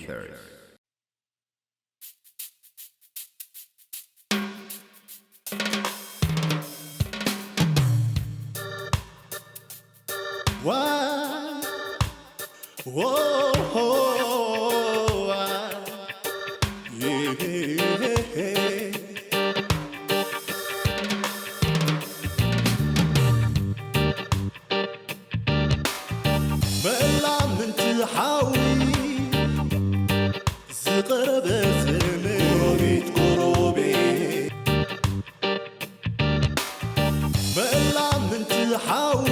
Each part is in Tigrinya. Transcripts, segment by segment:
Paris. Why? Whoa, why? Yeah. መላ ምንቲ ሓዊ ዝቐረበ ዘመድ ጎረቤት፣ ጎረቤት። መላ ምንቲ ሓዊ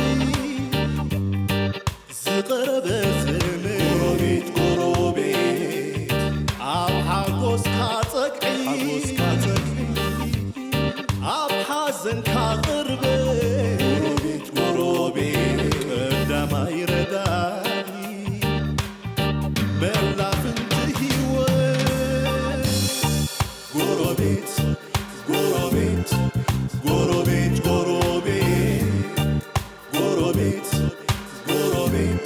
ዝቐረበ ዘመድ ጎረቤት፣ ጎረቤት። ኣብ ሓጎስካ ጸግዒ፣ ሓጎስካ ጸግዒ። ኣብ ሓዘንካ ቅርበ ጎረቤት፣ ጎረቤት። ቀዳማይ ረዳኢ መላ ፍንቲ ህይወት። ጎረቤት፣ ጎረቤት፣ ጎረቤት፣ ጎረቤት። ጎረቤት፣ ጎረቤት፣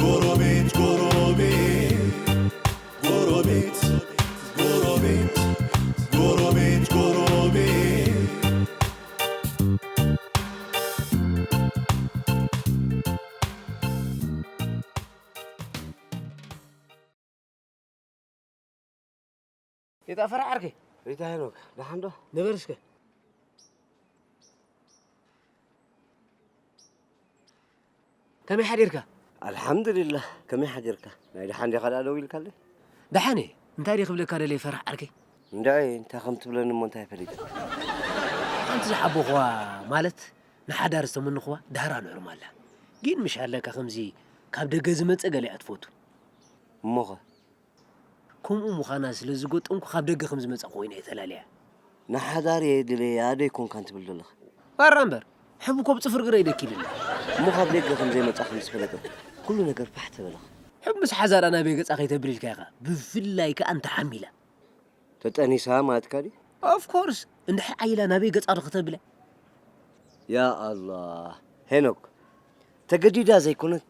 ጎረቤት፣ ጎረቤት። ጎረቤት፣ ጎረቤት፣ ጎረቤት፣ ጎረቤት። የጣፈራ ዓርከይ። ሪታ ሄኖክ፣ ደሓን ዶ? ንበር እስከ። ከመይ ሓዲርካ? ኣልሓምዱሊላህ፣ ከመይ ሓዲርካ? ናይ ደሓን ዲኻ ደኣ ደዊልካለይ? ደሓን እየ። እንታይ ድየ ክብለካ ደልየ ፈራሕ ዓርከይ? እንድዒ፣ እንታይ ከም ትብለኒ እሞ እንታይ ፈሊጠ? ሓንቲ ዝሓበኹዋ፣ ማለት ንሓዳር ዝተመንኹዋ ዳህራ ንዕርማ ኣላ። ግን ምሽ ኣለካ ከምዚ ካብ ደገ ዝመጸ ገለ እያ ትፈቱ። እሞኸ? ከምኡ ምዃና ስለ ዝገጠምኩ ካብ ደገ ከም ዝመጻ ኮይነ እየ ተላልያ። ንሓዳር እየ ድልያ ዶ ኣይኮንካን ትብል ዘለኻ? ባራ እምበር፣ ሕቡ ኮብ ጽፍር ግረ ይደኪልኒ። እሞ ካብ ደገ ከም ዘይመጻ ከም ዝፈለጠ ኩሉ ነገር ፋሕ ተበለኻ። ሕቡ ምስ ሓዛራ ናበይ ገጻ ከይተብል ኢልካ ኢኻ፣ ብፍላይ ከኣ እንተ ሓሚላ። ተጠኒሳ ማለትካ ድዩ? ኦፍ ኮርስ፣ እንድሕር ዓይላ ናበይ ገጻ ዶ ከተብለ? ያ ኣላህ፣ ሄኖክ፣ ተገዲዳ ዘይኮነት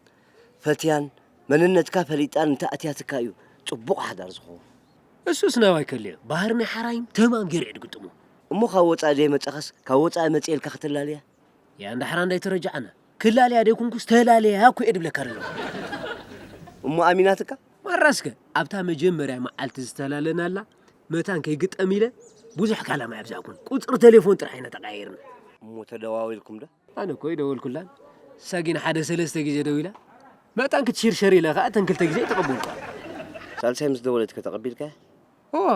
ፈትያን መንነትካ ፈሊጣን እንተኣትያትካ እዩ ጽቡቕ ሓዳር ዝኸውን። እሱስ ናባይ ከልዮ፣ ባህሪ ናይ ሓራይም ተማም ገይሩ እየ ድግጥሞ። እሞ ካብ ወጻኢ ደይመጻኻስ ካብ ወጻኢ መጽኤ ኢልካ ከተላልያ? ያ እንዳ ሓራ እንዳይተረጃዓና። ክላልያ ደይኮንኩስ ተላልያ እኮ እየ ድብለካ ዘለኹ። እሞ ኣሚናትካ? ማራ እስከ ኣብታ መጀመርያ መዓልቲ ዝተላለናላ መታን ከይግጠም ኢለ ብዙሕ ካላማ ኣይብዛሕኩን። ቁጽሪ ቴሌፎን ጥራሕ ኢና ተቀያይርና። እሞ ተደዋዊልኩም ዶ? ኣነ እኮ ይደወልኩላን። እሳ ግን ሓደ ሰለስተ ግዜ ደዊላ። መታን ክትሽርሸር ኢለ ከኣ እተን ክልተ ግዜ ኣይተቐበልኳ። ሳልሳይ ምስ ደወለት ከተቐቢልካ? እዋ፣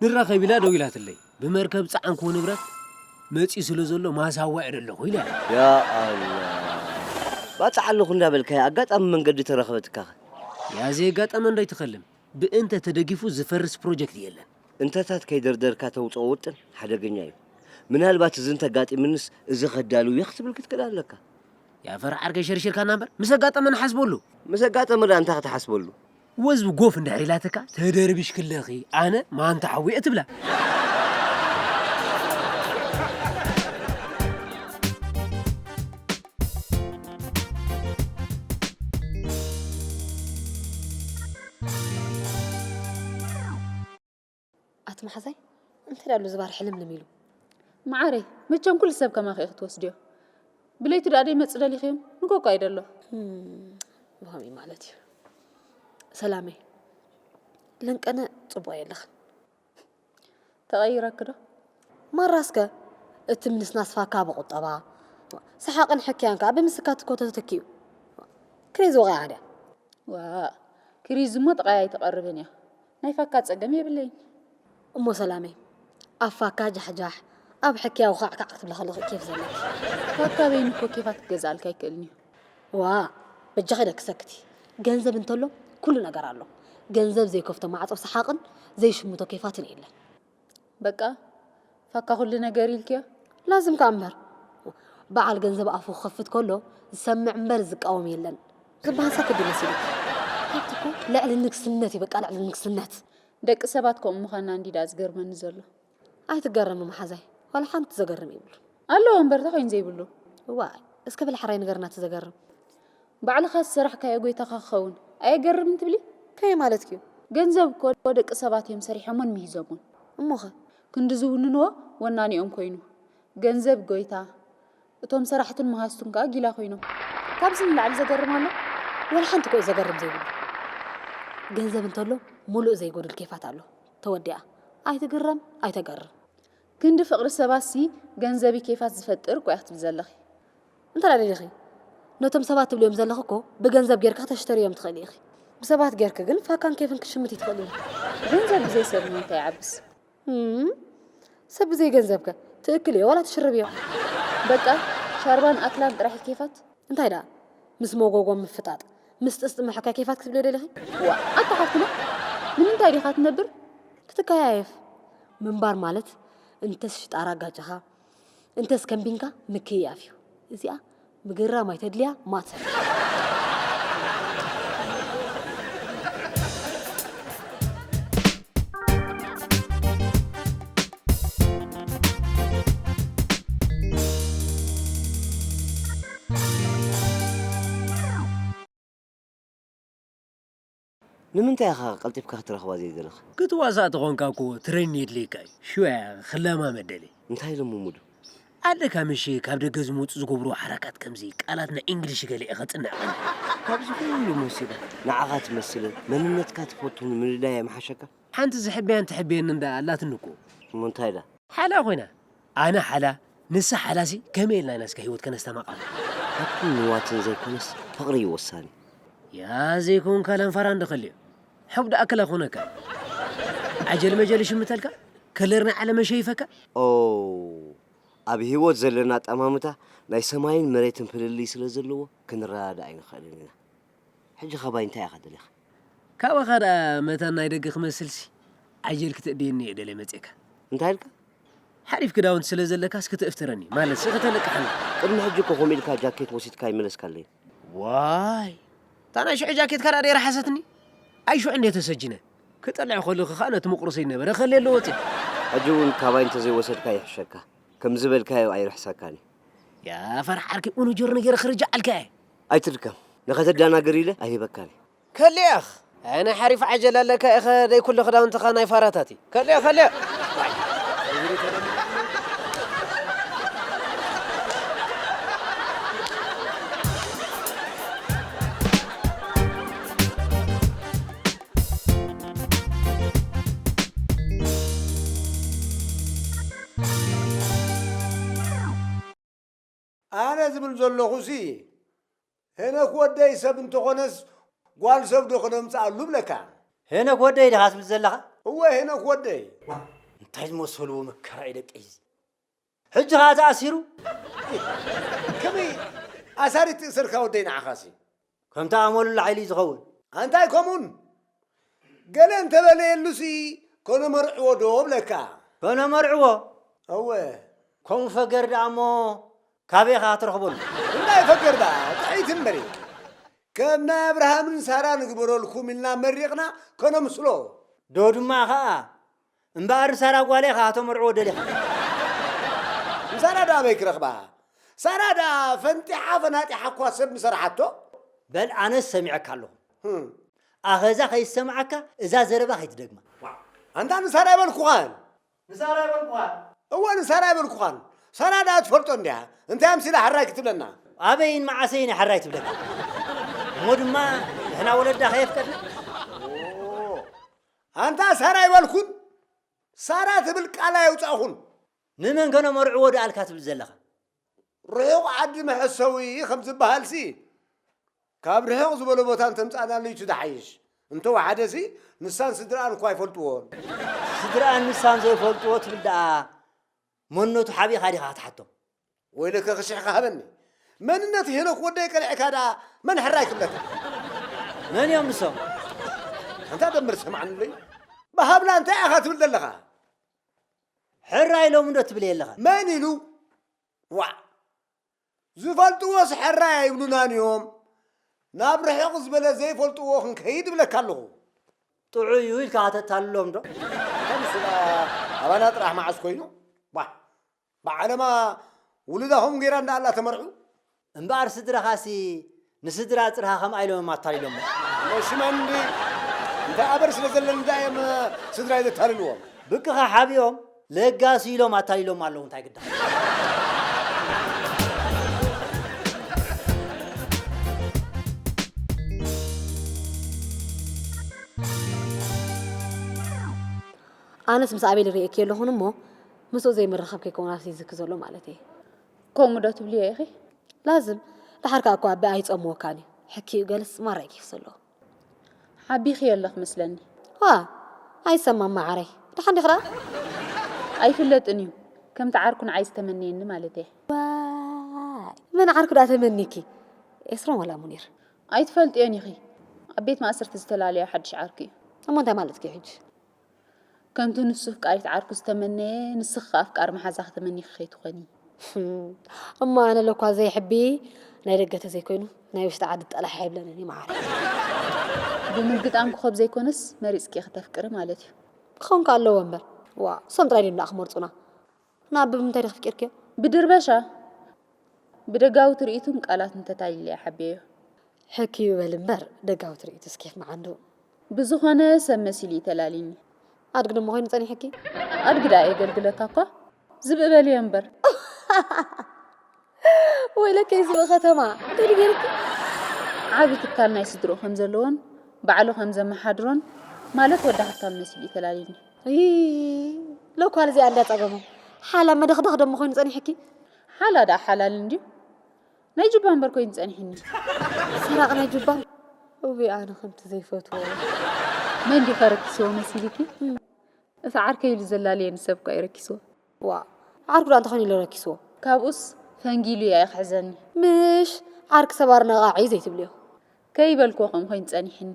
ንራኸብ ኢላ ደዊላትለይ። ብመርከብ ጸዓንክዎ ንብረት መጺኡ ስለ ዘሎ ማሳዋ እየ ዘለኹ ኢላ። ያ ኣላ። ባጽዕ ኣለኹ እንዳበልካያ ኣጋጣሚ መንገዲ ተረኸበትካ። ያ ዘየጋጠመ እንዳይትኸልም። ብእንተ ተደጊፉ ዝፈርስ ፕሮጀክት የለን። እንተታት ከይደርደርካ ተውጽኦ ውጥን ሓደገኛ እዩ። ምናልባት እዚ እንተጋጢምንስ እዚ ከዳልው እየ ክትብል ክትክእል ኣለካ። ያ ፈራሕ ዓርከይ ሸርሺርካና እምበር፣ ምስ ኣጋጠመ ንሓስበሉ። ምስ ኣጋጠመ ደኣ እንታይ ክትሓስበሉ? ወዝቢ ጎፍ እንድሕር ኢላትካ፣ ተደርቢሽክለኺ፣ ኣነ ማንታ ሓዊ እየ ትብላ። ኣቲ መሓዛይ፣ እንታይ ደኣሉ ዝባር ሕልምልም ኢሉ? መዓረይ፣ መቸም ኩሉ ሰብ ከማኺ ኢኺ ክትወስድዮ። ብለይቲ ደኣ ደይመጽእ ደሊኽዮም? ንጎጎ ኣይደሎ። ህም፣ ብኸመይ ማለት እዩ? ሰላመይ፣ ለንቀነ ጽቡቕ የለኽን። ተቐይረኪ ዶ? ማራ እስከ፣ እቲ ምንስናስ ፋካ ብቁጠባ፣ ሰሓቕን ሕክያን ከኣ ብምስካት እኮ ተተኪኡ። ክሬዚ ወቒዓ ድያ? ዋእ፣ ክሪዝ እሞ ጥቓይ ኣይትቐርብን እያ። ናይ ፋካ ጸገም የብለይን። እሞ ሰላመይ፣ ኣብ ፋካ ጃሕጃሕ፣ ኣብ ሕክያ ውኻዕካዕ ክትብላ ከለኺ ኬፍ ዘለኪ። ፋካ በይኑ እኮ ኬፋት ክገዝኣልካ ኣይክእልን እዩ። ዋእ፣ በጃኺ ደቂ ሰክቲ። ገንዘብ እንተሎ ኩሉ ነገር ኣሎ። ገንዘብ ዘይከፍቶ ማዕጾ ሰሓቕን ዘይሽምቶ ኬፋትን የለን። በቃ፣ ፋካ ኩሉ ነገር ኢልክዮ? ላዝም ከኣ እምበር። በዓል ገንዘብ ኣፉ ክኸፍት ከሎ ዝሰምዕ እምበር ዝቃወም የለን ዝበሃል ሳክት ድዩ መሲሉኪ? ሃብቲ እኮ ልዕሊ ንግስነት እዩ፣ በቃ ልዕሊ ንግስነት። ደቂ ሰባት ከምኡ ምዃንና እንዲዳ ዝገርመኒ ዘሎ። ኣይትገረሚ መሓዛይ፣ ዋላ ሓንቲ ዘገርም የብሉን። ኣለዎ እምበር፣ እንታይ ኮይኑ ዘይብሉ? እዋይ፣ እስከ በሊ ሕራይ ንገርና እቲ ዘገርም። ባዕልኻ ዝሰራሕካዮ ጎይታኻ ክኸውን ኣየገርምን ትብሊ? ከመይ ማለትኪ እዩ? ገንዘብ እኮ ደቂ ሰባት እዮም ሰሪሖሞን ምሂዞሞን። እሞኸ? ክንዲ ዝውንንዎ ወናኒኦም ኮይኑ። ገንዘብ ጎይታ፣ እቶም ሰራሕትን መሃዝቱን ከኣ ጊላ ኮይኖም። ካብዚ ንላዕሊ ዘገርም ኣሎ? ወላ ሓንቲ እኮ እዩ ዘገርም ዘይብሉ። ገንዘብ እንተሎ ሙሉእ ዘይጎድል ኬፋት ኣሎ። ተወዲኣ። ኣይትግረም፣ ኣይተገርም። ክንዲ ፍቕሪ ሰባትሲ ገንዘብ እዩ ኬፋት ዝፈጥር እኮ እያ ክትብሊ ዘለኺ። እንታይ ደኣ ደሊኺ? ነቶም ሰባት ትብልዮም ዘለኺ እኮ ብገንዘብ ጌርካ ክተሽተርዮም ትኽእሊ ኢኺ። ብሰባት ጌርኪ ግን ፋካን ኬፍን ክትሽምቲ ትኽእሊ ኢኺ። ገንዘብ ብዘይ ሰብ ንምንታይ ይዓብስ? እም፣ ሰብ ብዘይ ገንዘብከ ትእክልዮ ዋላ ትሽርብዮ? በቃ ሻርባን ኣክላን ጥራሕ እዩ ኬፋት። እንታይ ደኣ? ምስ መጎጎ ምፍጣጥ፣ ምስ ጥስጢ ምሕካይ ኬፋት ክትብልዮ ደሊኺ? ዋ፣ ኣታ ሓፍትና፣ ንምንታይ ዲኻ ትነብር? ክትከያየፍ። ምንባር ማለት እንተስ ሽጣራ ኣጋጭኻ፣ እንተስ ከንቢንካ ምክይያፍ እዩ። እዚኣ ምግርራም ኣይተድልያ ማት። ንምንታይ ኢኻ ቀልጢፍካ ክትረኽባ ዘይደለኻ? ክትዋሳእ ተኾንካ እኮ ትሬን የድልየካ እዩ። ሽወያ ክለማመድ ደልየ። እንታይ ልምምዱ? ኣለካ ምሽ ካብ ደገ ዝመጹ ዝገብርዎ ሓረካት ከምዚ ቃላት ናይ እንግሊሽ ገለ ኢኻ ጽንዕ ቀንዲ። ካብዚ ኩሉ መሲሉ ንዓኻ ትመስልን መንነትካ ትፈቱን ምልላይ ኣይምሓሸካ? ሓንቲ ዝሕበያን ትሕበየንን ደኣ ኣላትኒ እኮ። እሞ እንታይ ኢላ? ሓላ ኮይና። ኣነ ሓላ፣ ንሳ ሓላሲ ከመይ ኢልና ኢና እስከ ህይወት ከነስተማቕር? ሃብትን ንዋትን ዘይኮነስ ፍቕሪ እዩ ወሳኒ። ያ ዘይኮንካ ላንፋራ እንዶ ከልዮ። ሕቡእ ደኣ ከላ ኮነካ። ዓጀል መጀል ይሽምተልካ፣ ከለር ናይ ዓለም ሸይፈካ። ኦ፣ ኣብ ህይወት ዘለና ኣጠማምታ ናይ ሰማይን መሬትን ፍልልይ ስለ ዘለዎ ክንረዳዳእ ኣይንኽእልን ኢና። ሕጂ ካባይ እንታይ ኢኻ ደሊኻ? ካባኻ ደኣ መታን ናይ ደገ ክመስልሲ ዓጀል ክተእድየኒ እየ ደልየ መጺእካ። እንታይ ኢልካ? ሓሪፍ ክዳውንቲ ስለ ዘለካስ ክትእፍትረኒ፣ ማለትሲ ከተለቅሓኒ። ቅድሚ ሕጂ እኮ ከምኡ ኢልካ ጃኬት ወሲድካ ኣይመለስካለይን። ዋይ! እታ ናይ ሽዑ ጃኬትካ ደኣ ደይረሓሰትኒ? ኣይ ሽዑ እንድየ ተሰጂነ። ክጠልዕ ከለኹ ከኣ ነቲ ምቑርሰይ ነበረ ከልየ ኣለዎ ወጺአ። ሕጂ እውን ካባይ እንተዘይወሰድካ ይሕሸካ። ከም ዝበልካዮ ኣይርሕሰካን እዩ። ያ ፈራሕ ዓርከይ፣ ኡኑ ጆርኒ ገይረ ክርጃዓልካ እየ። ኣይትድከም። ንኸተዳናግር ኢለ ኣይህበካን እየ። ከልያኽ፣ ኣይ ናይ ሓሪፍ ዓጀል ኣለካ ኢኸ፣ ደይ ኩሉ ክዳውንትኻ ናይ ፋራታት እዩ። ከልዮ፣ ከልዮ። ኣነ ዝብል ዘለኹሲ፣ ሄኖክ ወደይ ሰብ እንተኾነስ ጓል ሰብ ዶ ክነምጽኣሉ እብለካ? ሄኖክ ወደይ ዲኻ ትብል ዘለኻ? እወ፣ ሄኖክ ወደይ። እንታይ ዝመሰልዎ መከራ እዩ ደቀይ እዚ። ሕጂ ኸኣ ተኣሲሩ? ከመይ ኣሳሪ ትእስርካ ወደይ ንዓኻሲ? ከምቲ ኣመሉ ላዕሊ እዩ ዝኸውን። ኣንታይ ከምኡን? ገለ እንተበለየሉሲ ከነመርዕዎ ዶ እብለካ? ከነመርዕዎ? እወ። ከምኡ ፈገር ደኣ እሞ ካበይ ኢኻ ትረኽበሉ? እንታይ ፈገር ደኣ? ጥዕይቲ እምበሪ። ከም ናይ ኣብርሃምን ሳራን ንግበረልኩም ኢልና መሪቕና ከነምስሎ። ዶ ድማ ኸኣ እምበኣር ንሳራ ጓለይ ኢኻ ተመርዕዎ ደሊኻ። ንሳራ ደኣ ኣበይ ክረኽባ? ሳራ ደኣ ፈንጢሓ ፈናጢሓ እኳ ሰብ ምሰርሓቶ። በል ኣነስ ሰሚዐካ ኣለኹ። ህም። ኣኸዛ ከይሰምዓካ እዛ ዘረባ ከይትደግማ። ኣንታ ንሳራ ኣይበልኩኻን። ንሳራ ኣይበልኩኻን። እወ ንሳራ ኣይበልኩኻን። ሳራ ደኣ ትፈልጦ እንድያ። እንታይ ኣምሲላ ሕራይ ክትብለና? ኣበይን መዓሰይን እያ ሕራይ ትብለካ? እሞ ድማ ንሕና ወለዳ ከየፍቀድና? ኣንታ ሳራ ኣይበልኩን። ሳራ ትብል ቃል ኣየውጻእኹን። ንመን ከነመርዕዎ ደኣልካ ትብል ዘለኻ? ርሑቕ ዓዲ መሐሰዊ ከም ዝበሃልሲ፣ ካብ ርሕቕ ዝበለ ቦታ እንተምጻእናሉ እዩ እቲ ዝሓይሽ። እንተወሓደሲ፣ ንሳን ስድርኣን እኳ ኣይፈልጥዎን። ስድርኣን ንሳን ዘይፈልጥዎ ትብል ደኣ፣ መንነቱ ሓቢኻ ዲኻ ክትሓቶም? ወይለከ ክሽሕካ ሃበኒ። መንነት ሄኖክ ወደይ ቀሊዕካ ደኣ መን ሕራይ ክብለካ? መን እዮም ንሶም? ኣንታ ደምር ስምዓኒ ብለይ። ብሃብላ እንታይ ኢኻ ትብል ዘለኻ? ሕራይ ኢሎም እንዶ ትብል የለኻ? መን ኢሉ? ዋዕ! ዝፈልጥዎስ ሕራይ ኣይብሉናን እዮም። ናብ ርሕቕ ዝበለ ዘይፈልጥዎ ክንከይድ እብለካ ኣለኹ። ጥዑይ እዩ ኢልካ ከተታልሎም ዶ? ከምስላ ኣባና ጥራሕ መዓስ ኮይኑ? ዋዕ! ብዓለማ ውሉዳኹም ገይራ እንዳኣላ ተመርዑ? እምበኣር ስድራኻሲ ንስድራ ጽርሃ ከምኣ ኢሎም ኣታሊሎሞ። መሽመንዲ፣ እንታይ ኣበር ስለ ዘለኒ እንታይ እዮም ስድራይ ዘታልልዎም? ብቅኻ ሓቢኦም ለጋሲ ኢሎም ኣታሊሎም ኣለዉ። እንታይ ግዳ? ኣነስ ምስ ኣቤል ርእየኪ ኣለኹን እሞ ምስኡ ዘይምርኻብ ከይከውን ኣብሲ ዝክ ዘሎ ማለት እየ። ከምኡ ዶ ትብልዮ ኢኺ? ላዝም። ደሓር ከኣ እኮ ኣቢ ኣይጸምወካን እዩ። ሕኪኡ ገለስ ማራ ይኪፍ ዘሎ። ሓቢኺ ኣለኽ መስለኒ። ዋ፣ ኣይሰማም መዓረይ። ደሓን ዲኺ ደኣ? ኣይፍለጥን እዩ። ከምቲ ዓርኩ ንዓይ ዝተመነየኒ ማለት እየ። ዋይ፣ መን ዓርኩ ደኣ ተመኒኪ? ኤስሮም ወላ ሙኒር? ኣይትፈልጥዮን ኢኺ። ኣብ ቤት ማእሰርቲ ዝተላለዮ ሓድሽ ዓርኩ እዩ። እሞ እንታይ ማለትኪ እዩ ሕጂ? ከምቲ ንሱ ፍቃሪት ዓርኩ ዝተመነየ፣ ንስኺ ከኣ ኣፍቃሪ መሓዛኺ ተመኒኺ ከይትኾኒ። እሞ ኣነ ለኳ ዘይሕቢ ናይ ደገ ተዘይኮይኑ ናይ ውሽጢ ዓዲ ጠላሕ ኣይብለንን እዩ መዓረይ። ብምግጣም ክኾብ ዘይኮነስ መሪጽኪ ኢኺ ተፍቅሪ ማለት እዩ። ክኸውን ከ ኣለዎ እምበር። ዋ፣ እሶም ጥራይ ድዮም ደኣ ክመርጹና? ንኣቢ ብምንታይ ዲኺ ኣፍቂርክዮ? ብድርበሻ። ብደጋዊ ትርኢቱን ቃላት እንተታሊለ እየ ሓብየዮ። ሕክዩ በል እምበር ደጋዊ ትርኢቱስ ኬፍ መዓንዱ። ብዝኾነ ሰብ መሲሉ እዩ ተላልዩኒ። ኣድጊ ደሞ ኮይኑ ጸኒሕኪ? ኣድጊ ደኣ የገልግለካ እኳ። ዝብኢ በልዮ እምበር። ወይለከይ ዝብኢ ከተማ። እንታይ ድዩ ገይሩኪ? ዓቢ ትካል ናይ ስድርኡ ከም ዘለዎን ባዕሉ ከም ዘመሓድሮን ማለት ወዲ ሃብታም መሲሉ እዩ ተላልዩኒ። እይ፣ ሎኳል እዚኣ እንዳ ጸገሞም። ሓላ መደኽደኽ ደሞ ኮይኑ ጸኒሕኪ? ሓላ ደኣ ሓላል እንድዩ። ናይ ጁባ እምበር ኮይኑ ጸኒሕኒ። ሰራቕ ናይ ጁባ? እውይ፣ ኣነ ከምቲ ዘይፈትዎ። መን ዲኸ ረኪስዎ መሲልኪ? እቲ ዓርከይ ኢሉ ዘላለየኒ ሰብ እኳ እዩ ረኪስዎ። ዋ፣ ዓርኩ ደኣ እንተኾይኑ ኢሉ ረኪስዎ። ካብኡስ ፈንጊሉ እያ ይኽሕዘኒ። ምሽ፣ ዓርኪ ሰብ ኣርነቓዒ ዘይትብልዮ። ከይበልክዎ ከም ኮይኑ ጸኒሕኒ።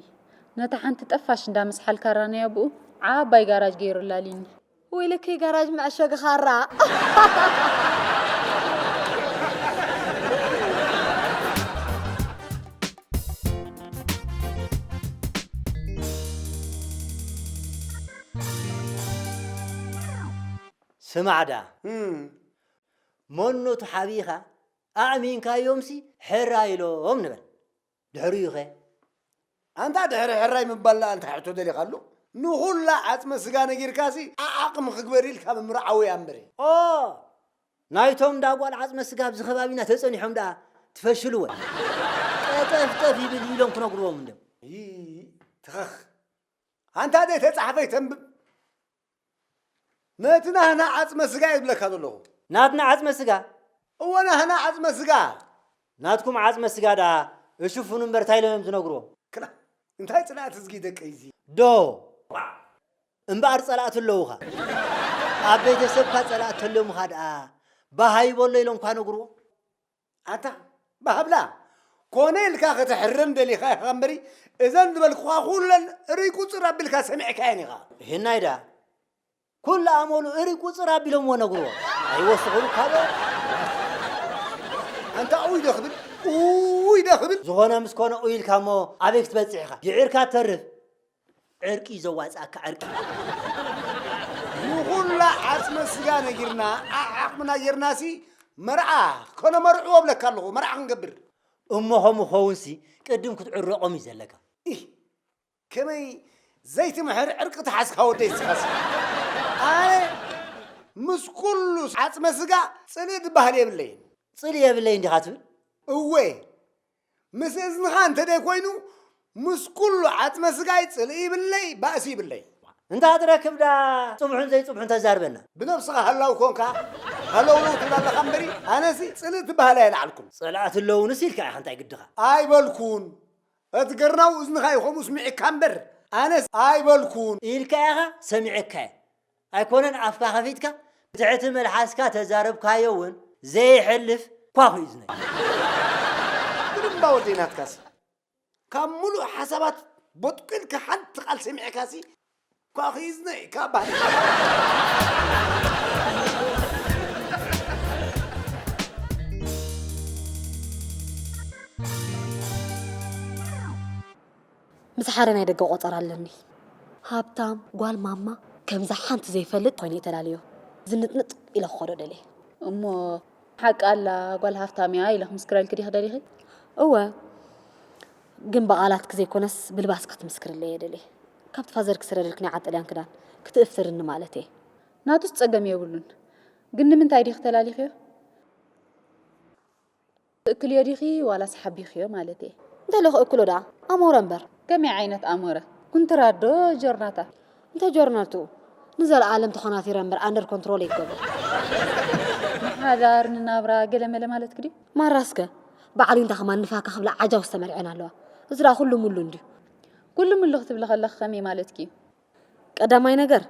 ነታ ሓንቲ ጠፋሽ እንዳ መስሓል ካራ ናይ ኣቡኡ ዓባይ ጋራጅ ገይሩ ኣላልዩኒ። ወይለከይ ጋራጅ መዐሸጊ ካራ። ስማዕ ደኣ፣ እም። መኖቱ ሓቢኻ ኣእሚንካዮምሲ ሕራይ ኢሎም ንበል። ድሕሪኡኸ? ኣንታ ድሕሪ ሕራይ ምባል ደኣ እንታይ ሕቶ ደሊኻሉ? ንኹላ ዓጽመ ስጋ ነጊርካሲ ዓዓቕሚ ክግበር ኢልካ ምምርዓው እያ እምበሪ። ኦ! ናይቶም እንዳ ጓል ዓጽመ ስጋ ኣብዚ ከባቢና ተጸኒሖም ደኣ ትፈሽልወን። ቀጠፍጠፍ ይብል ኢሎም ክነግርዎም እንድዮም። ይይ፣ ትኸኽ። ኣንታ ዘይተጻሕፈ ይተንብብ። ነቲ ናህና ዓጽመ ስጋ እየ ዝብለካ ዘለኹ። ናትና ዓጽመ ስጋ? እወ፣ ናህና ዓጽመ ስጋ። ናትኩም ዓጽመ ስጋ ደኣ እሽፉኑ እምበር እንታይ ኢሎም እዮም ዝነግርዎም? ክላ፣ እንታይ ጽላእቲ እዝጊ ደቀይ እዚ? ዶ? እምበኣር ጸላእቲ ኣለዉኻ። ኣብ ቤተሰብካ ጸላእቲ ተልዮምኻ ደኣ ባሃይ በሎ ኢሎም እኳ ነግርዎ። ኣታ ባህብላ፣ ኮነ ኢልካ ከተሕርረን ደሊኻ ኢኻ እምበሪ፣ እዘን ዝበልኩኻ ኩለን ርይ ቁጽር ኣቢልካ ሰሚዕካየን ኢኻ። ይህናይ ደኣ ኩሉ ኣመሉ እሪ ቁጽር ኣቢሎምዎ ነግርዎ። ኣይወስኹሉ ካብ ኣንታ ኡይ ዶ ክብል፣ ኡይ ዶ ክብል። ዝኾነ ምስ ኮነ ኡይ ኢልካ እሞ ኣበይ ክትበጽሕ ኢኻ? ግዒርካ ትተርፍ። ዕርቂ እዩ ዘዋጽኣካ፣ ዕርቂ። ንኹላ ዓጽመ ስጋ ነጊርና፣ ዓዓቕምና ጌርናሲ መርዓ ከነመርዕዎ እብለካ ኣለኹ፣ መርዓ ክንገብር። እሞ ከምኡ ክኸውንሲ ቅድም ክትዕረቖም እዩ ዘለካ። ኢህ፣ ከመይ ዘይትምሕር ዕርቂ ተሓዝካ ወደይ እስኻሲ። ኣነ ምስ ኩሉ ዓጽመ ስጋ ጽልኢ ዝበሃል የብለይን። ጽልኢ የብለይን ዲኻ ትብል? እወ፣ ምስ እዝንኻ እንተ ደይኮይኑ፣ ምስ ኩሉ ዓጽመ ስጋይ ጽልኢ ይብለይ፣ ባእሲ ይብለይ። እንታ ትረክብ ደኣ ጽብሑን ዘይጽብሑን ተዛርበና። ብነብስኻ ሃላው ኮንካ ሃለውለው ትብል ኣለኻ እምበሪ፣ ኣነሲ ጽልኢ ትበሃል ኣይለዓልኩን። ጸላእቲ ኣለውንስ ኢልካ ኢኻ እንታይ ግድኻ? ኣይበልኩን። እቲ ገርናው እዝንኻ እዩ ከምኡ ስሚዕካ እምበር፣ ኣነስ ኣይበልኩን። ኢልካ ኢኻ ሰሚዐካ እየ። ኣይኮነን ኣፍካ ከፊትካ ብትሕቲ መልሓስካ ተዛረብካዮ እውን ዘይሕልፍ ኳኹ እዩ ዝነግር። ግርምባ ወደይ ናትካሲ ካብ ሙሉእ ሓሳባት ቦጥቂልካ ሓንቲ ቃል ሰሚዕካሲ ኳኹ እዩ ዝነይ ካብ ባህል ምስ ሓደ ናይ ደገ ቆጸራ ኣለኒ። ሃብታም ጓል ማማ ከምዛ ሓንቲ ዘይፈልጥ ኮይነ እየ ተላልዮ። ዝንጥንጥ ኢለ ክኸዶ ደልየ። እሞ ሓቂ ኣላ ጓል ሃፍታም እያ ኢለ ክምስክረልኪ ዲኺ ደሊኺ? እወ፣ ግን ብቓላትኪ ዘይኮነስ ብልባስኪ ክትምስክርለይ እየ ደልየ። ካብቲ ፋዘር ክስረደልክ ናይ ዓጠልያን ክዳን ክትእፍትርኒ ማለት እየ። ናቱስ ጸገም የብሉን። ግን ንምንታይ ዲኺ ተላሊኽዮ? ትእክልዮ ዲኺ ዋላስ ሓቢኽዮ ማለት እየ? እንተሎ ክእክሎ ደኣ ኣሞረ እምበር። ከመይ ዓይነት ኣሞረ? ኩንትራት ዶ ጆርናታ? እንተ ጆርናል ትኡ ንዘለኣለም ተኾናቲረ እምበር ኣንደር ኮንትሮል ይገብር። ንሓዳር ንናብራ ገለመለ ማለትኪ ድዩ? ማራስከ ባዕሉ እንታ ከማን ንፋካ ክብላ ዓጃውስ ተመርዐን ኣለዋ። እዚ ደኣ ኩሉ ሙሉ እንድዩ። ኩሉ ሙሉ ክትብሊ ከለኺ ከመይ ማለትኪ እዩ? ቀዳማይ ነገር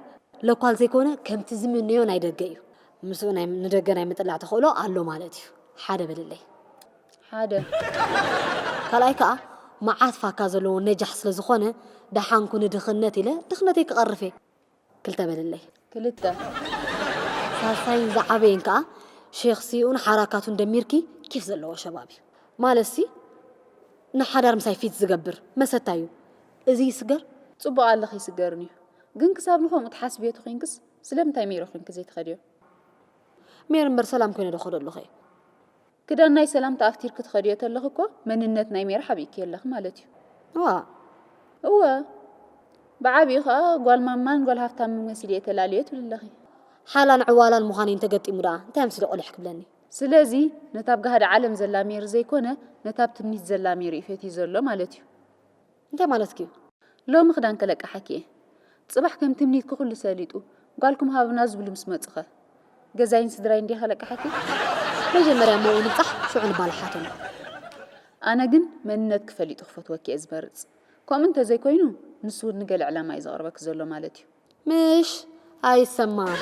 ለኳል ዘይኮነ ከምቲ ዝምነዮ ናይ ደገ እዩ። ምስኡ ናይ ንደገ ናይ ምጥላዕ ተኽእሎ ኣሎ ማለት እዩ። ሓደ በልለይ። ሓደ። ካልኣይ ከኣ መዓት ፋካ ዘለዎ ነጃሕ ስለ ዝኾነ ደሓንኩ ንድኽነት ኢለ ድኽነተይ ክቐርፍ እየ። ክልተ በልለይ። ክልተ። ሳልሳይን ዝዓበየን ከኣ ሼኽ ስዩኡን ሓራካቱን ደሚርኪ ኬፍ ዘለዎ ሸባብ እዩ። ማለትሲ ንሓዳር ምሳይ ፊት ዝገብር መሰታይ እዩ። እዚ ይስገር? ጽቡቕ ኣለኺ ይስገርን እዩ። ግን ክሳብ ንኸምኡ ትሓስብዮ ተኾይንክስ ስለምንታይ ሜሪ ኾይንኪ ዘይትኸድዮ? ሜሪ እምበር ሰላም ኮይነ ዶ ኸዶ ኣለኹ እየ? ክዳን ናይ ሰላምታ ኣፍቲርኪ ትኸድዮ ተለኺ እኮ መንነት ናይ ሜሪ ሓቢእኪ ኣለኺ ማለት እዩ። እዋ። እወ። ብዓቢኡ ኸኣ ጓል ማማን ጓል ሃፍታምን መሲለ እየ ተላልዮ ትብሊ ኣለኺ። ሓላን ዕዋላን ምዃነይ እንተገጢሙ ደኣ እንታይ ኣምሲሉ ቁልሕ ክብለኒ? ስለዚ ነታ ኣብ ጋህዲ ዓለም ዘላ ሜሪ ዘይኮነ ነታ ኣብ ትምኒት ዘላ ሜሪ እዩ ፈትዩ ዘሎ ማለት እዩ። እንታይ ማለትኪ እዩ? ሎሚ ክዳን ከለቅሓኪ እየ። ጽባሕ ከም ትምኒትኪ ኩሉ ሰሊጡ፣ ጓልኩም ሃቡና ዝብሉ ምስ መጹኸ? ገዛይን ስድራይን ድየ ከለቅሓኪ? መጀመርያ እሞ ንብጻሕ ሽዑ ንባላሓቶም። ኣነ ግን መንነትኪ ፈሊጡ ክፈትወኪ እየ ዝመርጽ። ከምኡ እንተዘይኮይኑ ንሱ እውን ንገለ ዕላማ እዩ ዘቕርበኪ ዘሎ ማለት እዩ። ምሽ ኣይሰማን።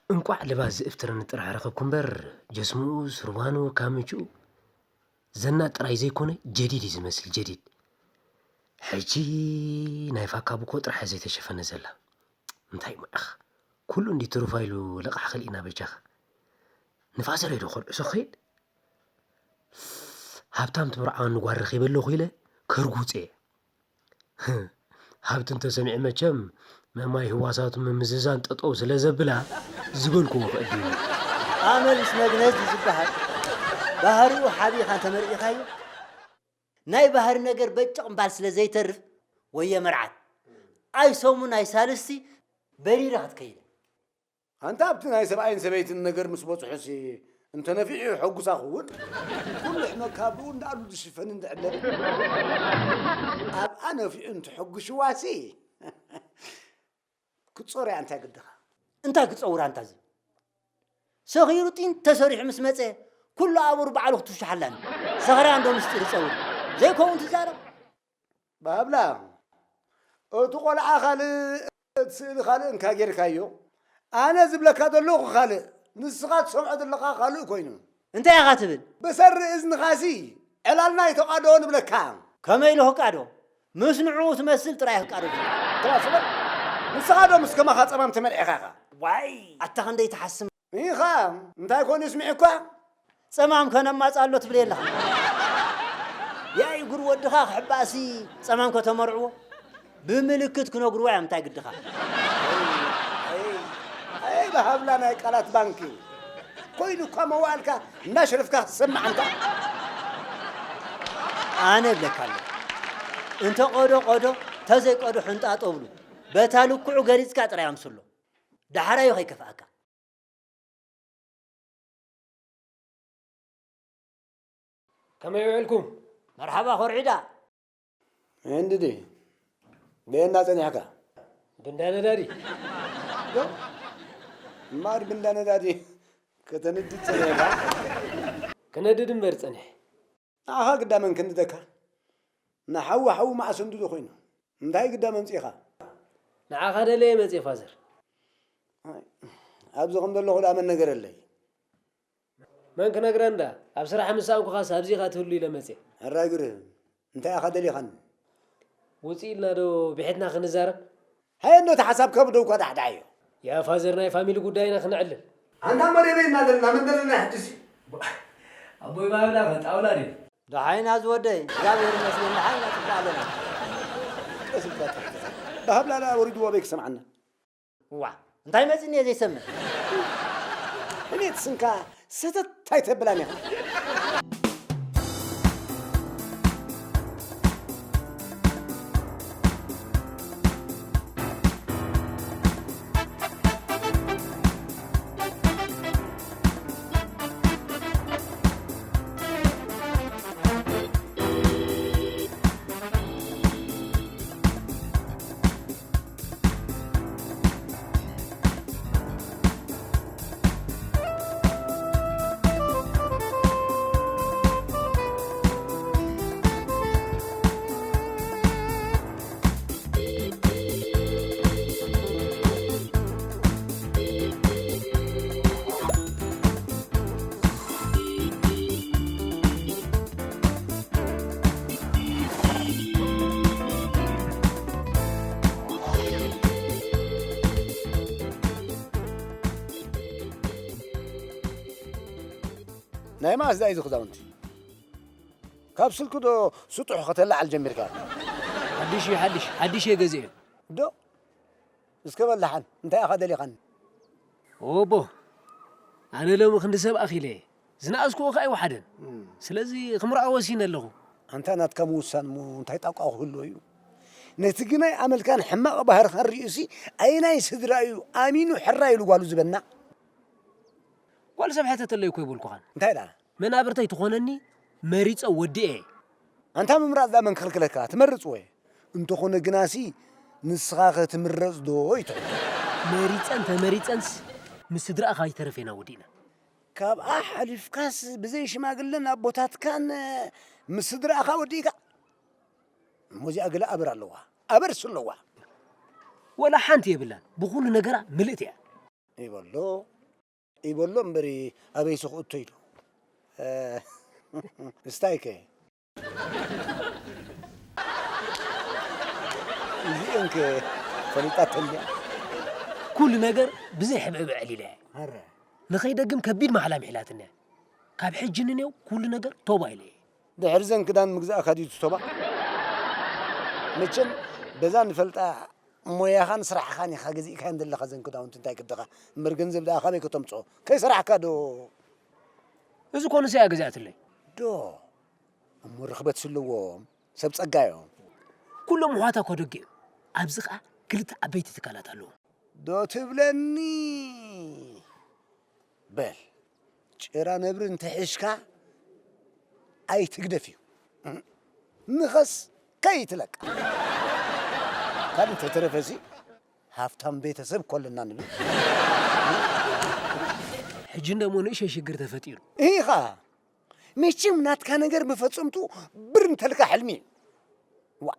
እንቋዕ ልባስ ዝእፍትረኒ ጥራሕ ረኸብኩ እምበር፣ ጀስምኡ፣ ስርባኑ፣ ካምችኡ፣ ዘናጥ ጥራይ ዘይኮነ ጀዲድ እዩ ዝመስል፣ ጀዲድ። ሕጂ ናይ ፋካ ቡኮ ጥራሕ እያ ዘይተሸፈነ ዘላ። እንታይ እሞ ኢኻ? ኩሉ እንዲ ትሩፋ ኢሉ ለቓሕ ክልኢና በጃኻ። ንፋዘረይ ዶ ከልዕሶ ክኸይድ? ሃብታም ትምርዓወኒ ጓል ረኺበ ኣለኹ ኢለ ከርጉጽ እየ። ሃብቲ እንተሰሚዐ መቸም መማይ ህዋሳቱ ምምዝዛን ጠጠው ስለ ዘብላ ዝበልክዎ ክእድም። ኣመል ምስ መግነዝ እዩ ዝበሃል። ባህሪኡ ሓቢኻ እንተመርዒኻዮ፣ ናይ ባህሪ ነገር በጭቕ ምባል ስለ ዘይተርፍ፣ ወየ መርዓት፣ ኣይ ሰሙን ኣይ ሳልስቲ በሪራ ክትከይድ። ኣንታ ኣብቲ ናይ ሰብኣይን ሰበይትን ነገር ምስ በጽሑሲ፣ እንተ ነፊዑ የሐጉሳ ክውን? ኩሉ ሕመካ ብኡ እንዳኣሉ ዝሽፈን እንድዕለ። ኣብኣ ነፊዑ እንተሐጉሽዋሲ፣ ክትጾርያ እንታይ ግድኻ? እንታይ ክጸውራ እንታ እዚ? ሰኺሩ ጢን ተሰሪሑ ምስ መጸ፣ ኩሉ ኣቡር ባዕሉ ክትውሽሓላኒ። ሰኽርያ እንዶ ምስጢር ይጸውር። ዘይከውን ትዛረብ። ባብላ፣ እቲ ቆልዓ ካልእ፣ እቲ ስእሊ ካልእ እንካ ጌርካዮ፣ ኣነ ዝብለካ ዘለኹ ካልእ፣ ንስኻ ትሰምዖ ዘለኻ ካልእ ኮይኑ። እንታይ ኢኻ ትብል? ብሰሪ እዝንኻሲ ዕላልና ይተቃዶ ንብለካ። ከመይ ኢሉ ክቃዶ? ምስ ንዕኡ ትመስል ጥራይ ክቃዶ ትብል። ተዋስበል፣ ንስኻ ዶ ምስ ከማኻ ጸማም ተመርዒኻ ኢኻ? ዋይ! ኣታ ክንደይ ትሓስም። ኢኻ፣ እንታይ ኮን ይስምዕ እኳ? ጸማም ከነማጽ ኣሎ ትብል የለኻ። ያይ ጉር ወድኻ ክሕባእሲ ጸማም ከተመርዕዎ? ብምልክት ክነግርዎ እዮም እንታይ ግድኻ። ኣይ፣ ኣይ፣ ኣይ፣ ብሃብላ ናይ ቃላት ባንኪ። ኮይኑ እኳ መዋእልካ እናሸረፍካ ክትሰማዕ እንታ። ኣነ እብለካ ኣለኹ። እንተ ቆዶ ቆዶ፣ ተዘይ ቆዶ ሕንጣጦ ብሉ። በታ ልክዑ ገሊጽካ ጥራይ ኣምስሎ። ዳሕራዩ ከይከፍኣካ። ከመይ ውዕልኩም? መርሓባ ኮርዒዳ። እንድዲ፣ በየና ጸኒሕካ? ብንዳ ነዳዲ። ዶ? እምበኣር ብንዳ ነዳዲ ከተንድድ ጸኒሕካ? ክነድድ እምበር ጸኒሐ። ንዓኻ ግዳ መን ክንድደካ? ንሓዊ ሓዊ መዓስ እንድዶ ኮይኑ? እንታይ ግዳ መምጺእኻ? ንዓኻ ደለየ መጽየ ፋዘር። ኣይ፣ ኣብዚ ከም ዘለኹ ደኣ መን ነገረለይ? መን ክነግረንዳ? ኣብ ስራሕ ምስ ሰኣንኩኻስ ኣብዚ ኢኻ ትህሉ ኢለ መጽየ። ሕራይ ግርህ፣ እንታይ ኢኻ ደሊኻኒ? ውጽእ ኢልና ዶ ብሒትና ክንዛረብ? ሃየ እንዶ እቲ ሓሳብካ ብደውካ ዳሕዳሕዮ። ያ ፋዘር ናይ ፋሚሊ ጉዳይና ክነዕልል። ኣንታ መደበ ኢና ዘለና፣ መን ዘለና ሕጅሲ? ኣቦይ ባብላ ጣውላ ድዩ? ደሓይና ዝወደይ፣ እግዚኣብሔር ይመስገን፣ ደሓይና ጽቡቕ ኣለና። ቀስ ኢልካ ትሕግዛ። ሃብላላ ወሪድዎ በይ ክሰምዓና። ዋ፣ እንታይ መፂኒ እየ ዘይሰምዕ? ሕሜት ስንካ ሰተት ኣይተብላን ኢኻ። ናይ መኣስ ዳዩ እዚ ክዳውንቲ? ካብ ስልኪ ዶ ስጡሕ ከተላዓል ጀሚርካ? ሓድሽ እዩ፣ ሓድሽ፣ ሓድሽ እየ ገዚኤ። ዶ? እስከ በል ደሓን፣ እንታይ ኢኻ ደሊኻኒ? ኦቦ፣ ኣነ ሎሚ ክንዲ ሰብ ኣኺለ እየ። ዝነኣስክዎ ከኣ ኣይወሓደን። እም። ስለዚ ክምርዖ ወሲነ ኣለኹ። ኣንታ ናትካ ምውሳን እሞ እንታይ ጣቋ ክህልዎ እዩ? ነቲ ግናይ ኣመልካን ሕማቕ ባህርኻን ርእዩሲ ኣየናይ ስድራ እዩ ኣሚኑ ሕራይ ኢሉ ጓሉ ዝበና? ጓል ሰብ ሕተተለይ እኮ ኣይበልኩኻን። እንታይ ደኣ? መናብርተይ ትኾነኒ መሪጸ ወዲኤ። ኣንታ ምምራጽ ደኣ መን ክኽልክለካ? ትመርጽ ወይ? እንተኾነ ግናሲ ንስኻኸ ትምረጽ ዶ እዩ ትሕቶ? መሪጸን ተመሪጸንስ ምስ ስድራኻ ኣይተረፌና ወዲእና። ካብኣ ሓሊፍካስ ብዘይ ሽማግለን ኣቦታትካን ምስ ስድራኻ ወዲእካ? እሞ እዚኣ ገለ ኣበር ኣለዋ። ኣበርስ ኣለዋ። ወላ ሓንቲ የብላን። ብኹሉ ነገራ ምልእቲ እያ። ይበሎ፣ ይበሎ እምበሪ ኣበይ ስኽእቶ ኢሉ። እ፣ እስታይከ? እዚኤንከ ፈሊጣተን ድያ? ኩሉ ነገር ብዘይ ሕብዕብዕ ኣዕሊለያ። ኣረ። ንኸይደግም ከቢድ ማሕላ ምሒላትኒ እያ። ካብ ሕጂ ንኔው ኩሉ ነገር ቶባ ኢለ እየ። ድሕሪ ዘን ክዳን ምግዛእካ ድዩ እቲ ቶባ? መቸም በዛ ንፈልጣ ሞያኻን ስራሕኻን ኢኻ ገዚእካየን ዘለኻ ዘን ክዳውንቲ እንታይ ክድኻ? እምበር ገንዘብ ደኣ ካበይ ከተምጽኦ? ከይሰራሕካ ዶ? እዚ እኮ ንሳ እያ ገዚኣትለይ። ዶ? እሞ ርኽበት ስለዎም ሰብ ጸጋ እዮም። ኩሎም ኣሕዋታ እኮ ደገ እዮም። ኣብዚ ኸኣ ክልተ ዓበይቲ ትካላት ኣለዎም። ዶ ትብለኒ? በል፣ ጭራ ነብሪ እንተሒዝካ ኣይትግደፍ እዩ። ንኸስ ከይትለቃ። ካልእ እንተተረፈሲ ሃብታም ቤተሰብ እኮ ኣለና ንብል። ሕጂ እንደሞ ንእሽተይ ሽግር ተፈጢሩ። ኢኻ። መቸም ናትካ ነገር መፈጸምቱ ብር እንተልካ ሕልሚ እዩ። ዋ፣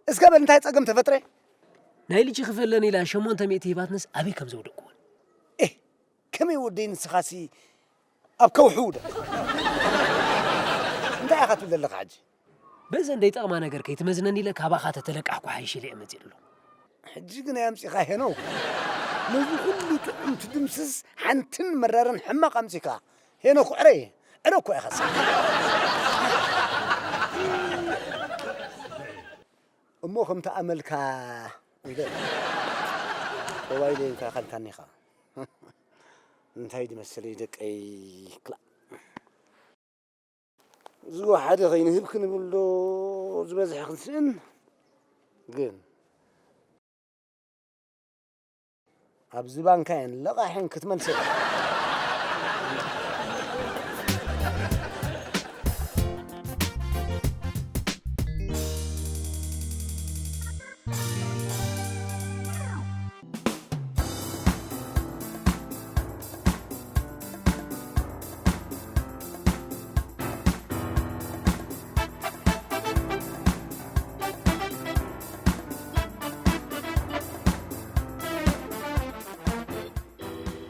እስከ በል እንታይ ጸገም ተፈጥረ? ናይ ልጅ ክፈለን ኢላ ሸሞንተ ሚእቲ ሂባትንስ ኣበይ ከም ዘውደቅኩ እውን። ኤህ፣ ከመይ ወደይ ንስኻሲ ኣብ ከውሒ ውደቕ። እንታይ ኢኻ ትብል ዘለኻ ሕጂ? በዘን ደይጠቕማ ነገር ከይትመዝነኒ ኢለ ካባኻ ተተለቃሕኩ ሓይሽ ኢለ እየ መጺእ ዘሎ። ሕጂ ግን ኣምጺኻ ሄኖክ። ነዚ ኩሉ ጥዑም ትድምስስ ሓንትን መራርን ሕማቕ ኣምጺካ። ሄኖክ ዕረ፣ ዕረ እኮ ኢኻ። እሞ ከምቲ ኣመልካ ኢለ ሞባይለይ እንካ ካልካኒ ኢኻ። እንታይ ድመሰለ ደቀይ ክላ። ዝወሓደ ከይንህብ ክንብል ዶ ዝበዝሐ ክንስእን? ግን ኣብዚ ባንካ እየን ለቓሕን ክትመልሰ።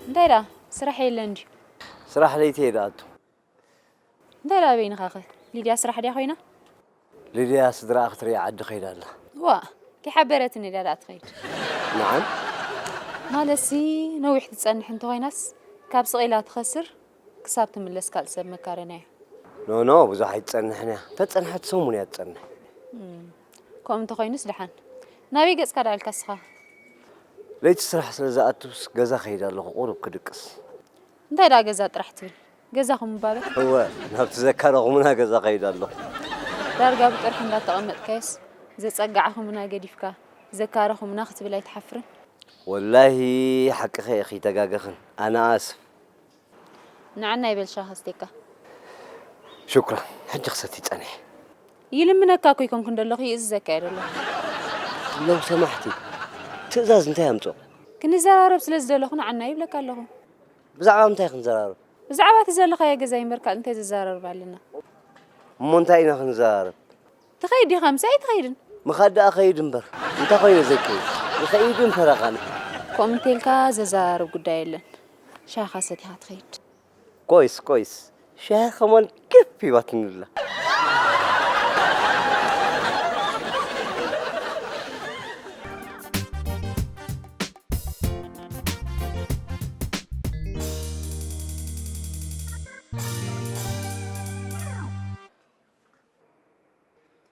እንታይ ደኣ ስራሕ የለን ድዩ? ስራሕ ለይቲ እየ ዝኣቱ። እንታይ ደኣ በይንኻኸ? ሊድያ ስራሕ ድያ ኮይና? ሊድያ ስድራኣ ክትርኢ ዓዲ ከይዳ ኣላ። ዋእ፣ ከይሓበረትኒ ድያ ደኣ ትኸይድ? ንዓን? ማለትሲ ነዊሕ ትጸንሕ እንተኾይናስ ካብ ስቕ ኢላ ትኸስር ክሳብ ትምለስ ካልእ ሰብ መካረና እዩ። ኖ፣ ኖ፣ ብዙሕ ኣይትጸንሕን እያ። እንተጸንሐት ሰሙን እያ ትጸንሕ። እም፣ ከምኡ እንተኾይኑስ ደሓን። ናበይ ገጽካ ደኣ ኢልካ እስኻ? ለይቲ ስራሕ ስለ ዝኣቱስ ገዛ ከይድ ኣለኹ ቁሩብ ክድቅስ። እንታይ ደኣ ገዛ ጥራሕ ትብል? ገዛኹም እባ በል። እወ፣ ናብቲ ዘካረኹምና ገዛ ከይድ ኣለኹ። ዳርጋ ብጥርሑ እንዳተቐመጥካዮስ ዘጸጋዕኹምና ገዲፍካ ዘካረኹምና ክትብል ኣይትሓፍርን? ወላሂ ሓቅኺ ኢኺ ኣይተጋገኽን። ኣነ ኣስፍ ንዓና ይበል ሻሂ ኣስቴካ። ሹክራን። ሕጂ ክሰቲ ጸኒሐ። ይልምነካ እኮ ይኮንኩ እንደለኹ ይእዝዘካ እየ ደለኹ። ለው ሰማሕቲ ትእዛዝ እንታይ ኣምጾ? ክንዘራረብ ስለ ዝደለኹ ንዓና ይብለካ ኣለኹ። ብዛዕባ ምንታይ ክንዘራረብ? ብዛዕባ እቲ ዘለኻዮ ገዛ ይንበር ካልእ እንታይ ዘዘራርብ ኣለና? እሞ እንታይ ኢና ክንዘራረብ? ትኸይድ ዲኻ ምሳይ ኣይትኸይድን? ምኻድ ደኣ ኸይድ እምበር እንታይ ኾይነ ዘይከይድ? ይኸይድን ፈረቓን። ከምኡ እንተልካ ዘዘራርብ ጉዳይ የለን። ሻኻ ሰቲኻ ትኸይድ። ቆይስ ቆይስ ሻሂ ከማን ክፍ ሂባትኒ ኣላ።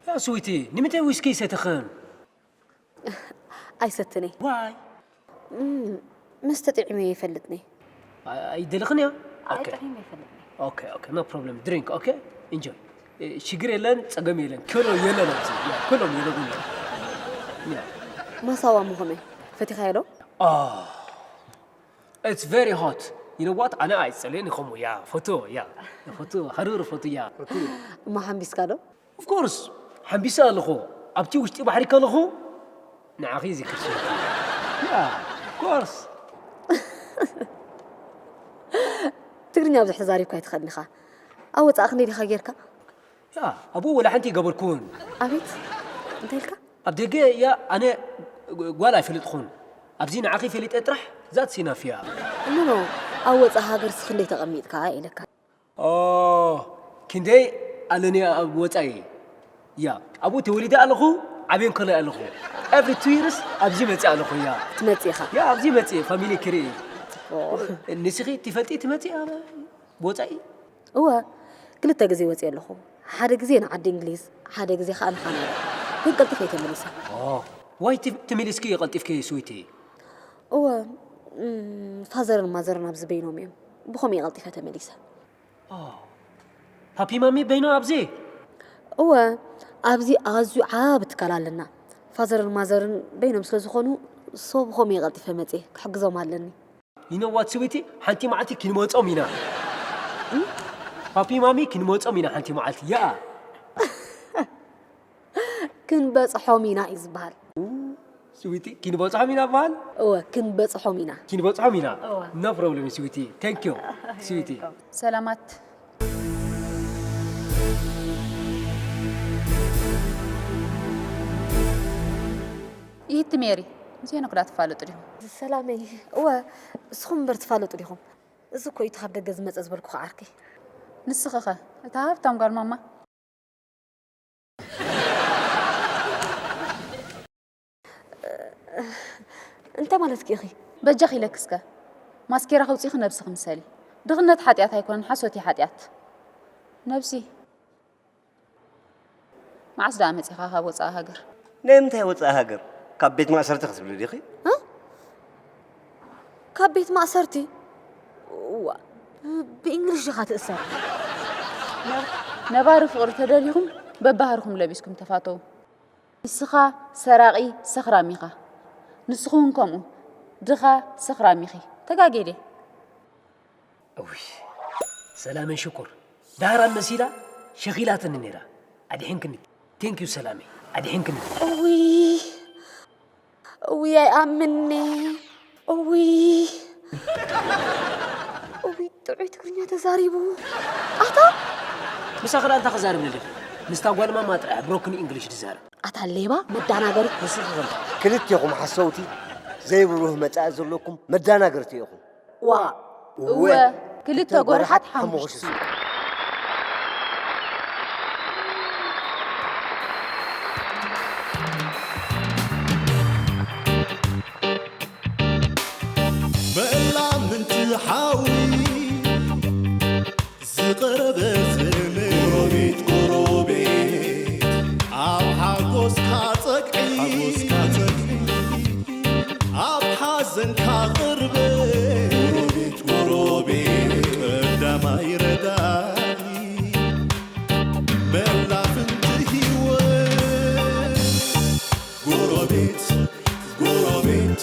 ስዊቲ ንምንታይ ዊስኪ ይሰትኽን? ኣይሰትን እየ። ዋይ? እም፣ መስተ ጥዒመ ኣይፈልጥን እየ። ኣይደለኽን እያ? ኣይ ጥዒመ ኣይፈልጥን እየ። ኦኬ ኦኬ፣ no problem, drink, okay? Enjoy. ሽግር የለን፣ ጸገም የለን። ኪሎ የለን ኣብዚ። ያ፣ ኩሎም የለጉን። ያ። ማሳዋ ምኾነ ፈቲኻዮ ዶ? It's very hot. You know what? ኣነ ኣይጸልእን ይኸሙ ያ ፈቱ ያ ፈቱ ሃሩር ፈቱ ያ። እሞ ሓምቢስካ ዶ? Of course. ሓምቢሰ ኣለኹ። ኣብቲ ውሽጢ ባሕሪ ከለኹ ንዓኺ እዚ ክርሲ። Yeah, of course. ትግርኛ ብዙሕ ተዛሪብካ ኣይትኽእልን ኢኻ። ኣብ ወጻኢ ክንደይ ዲኻ ጌርካ? ያ ኣብኡ ወላ ሓንቲ ይገበርኩን። ኣቤት እንታይ ኢልካ? ኣብ ደገ ያ ኣነ ጓል ኣይፈልጥኹን። ኣብዚ ንዓኺ ፈሊጠ ጥራሕ that's enough እያ። እምኖ ኣብ ወጻኢ ሃገር ስኽንደይ ተቐሚጥካ ኢለካ። ኦ ክንደይ ኣለኒ ኣብ ወጻኢ ያ ኣብኡ ተወሊደ ኣለኹ። ዓብየን ከሎ ኣለኹ። Every two years ኣብዚ መጽእ ኣለኹ ያ። ትመጽእ ኢኻ። ያ ኣብዚ መጽእ ፋሚሊ ክርኢ። ንስኺ ትፈልጢ ትመጽእ ኣብ ወጻኢ? እወ ክልተ ግዜ ወፅየ ኣለኹ። ሓደ ግዜ ንዓዲ እንግሊዝ፣ ሓደ ግዜ ከዓ ንካናዳ። ግን ቀልጢፈ እየ ተመሊሰ። ዋይ ተመሊስኪ ቀልጢፍኪ ስዊቲ? እወ እም፣ ፋዘርን ማዘርን ኣብዚ በይኖም እዮም። ብኸምኡ እየ ቀልጢፈ ተመሊሰ። ፓፒ ማሚ በይኖ ኣብዚ? እወ ኣብዚ ኣዝዩ ዓቢ ትካል ኣለና። ፋዘርን ማዘርን በይኖም ስለ ዝኾኑ ሶ ብኸምኡ እየ ቀልጢፈ መፅየ ክሕግዞም ኣለኒ። You know what ስዊቲ ሓንቲ መዓልቲ ክንመጾም ኢና። ፓፒ ማሚ ክንመጾም ኢና ሓንቲ መዓልቲ ያ። ክንበጽሖም ኢና እዩ ዝበሃል። ስዊቲ ክንበጽሖም ኢና በሃል። እወ ክንበጽሖም ኢና። ክንበጽሖም ኢና። No problem ስዊቲ። Thank you ስዊቲ። ሰላማት። ይህቲ ሜሪ ምስ ሄኖክ ዳ ትፋለጡ ዲኹም? ሰላመይ እወ እስኹም እምበር ትፋለጡ ዲኹም? እዚ እኮ እዩ እቲ ካብ ደገ ዝመጸ ዝበልኩኺ ዓርከይ። ንስኺ ኸ እታ ሃብታም ጓል ማማ? እንታይ ማለትኪ ኢኺ? በጃኺ ኢለኪ እስከ ማስኬራ ከውጺኺ ነብስኺ ምሰሊ። ድኽነት ሓጢኣት ኣይኮነን ሓሶት እዩ ሓጢኣት። ነብሲ መዓስ ደኣ መጺኻ ካብ ወጻኢ ሃገር? ናይ ምንታይ ወጻኢ ሃገር? ካብ ቤት ማእሰርቲ ክትብሊ ዲኺ? እ? ካብ ቤት ማእሰርቲ? እዋ፣ ብ- ብእንግሊሽ ዲኻ ትእሰር? ነባሪ ፍቕሪ ተደሊኹም በባህርኹም ለቢስኩም ተፋተዉ። ንስኻ ሰራቒ ሰኽራም ኢኻ። ንስኺ እውን ከምኡ ድኻ ሰኽራም ኢኺ። ተጋግየ ድየ? እውይ ሰላመይ ሽኮር ዳህራን መሲላ ሸኺላትኒ ነይራ ኣድሒንክኒ thank you ሰላመይ ኣድሒንክኒ። እውይ እውይ ኣይኣምንኒ እውይ እውይ ጥዑይ ትግርኛ ተዛሪቡ ኣታ ምሳኺ ደኣ እንታይ ክዛረብ ነዲኺ ምስታ ጓል ማማ ጥራሕ broken English ዝዛረብ። ኣታ ሌባ መዳናገሪ። ንስኺ ኸ ክልቴኹም ሓሰውቲ ዘይብሩህ መጻኢ ዘለኩም መዳናገርቲ ኢኹም። ዋእ እወ ክልተ ጎርሓት ሓሙኽሽቲ ሱቕ። መእላ ምንቲ ሓዊ ዝቐረበ ዘመድ ጎረቤት ጎረቤት ኣብ ሓጎስካ ጸግዒ ሓጎስካ ጸግዒ ጎረቤት ጎረቤት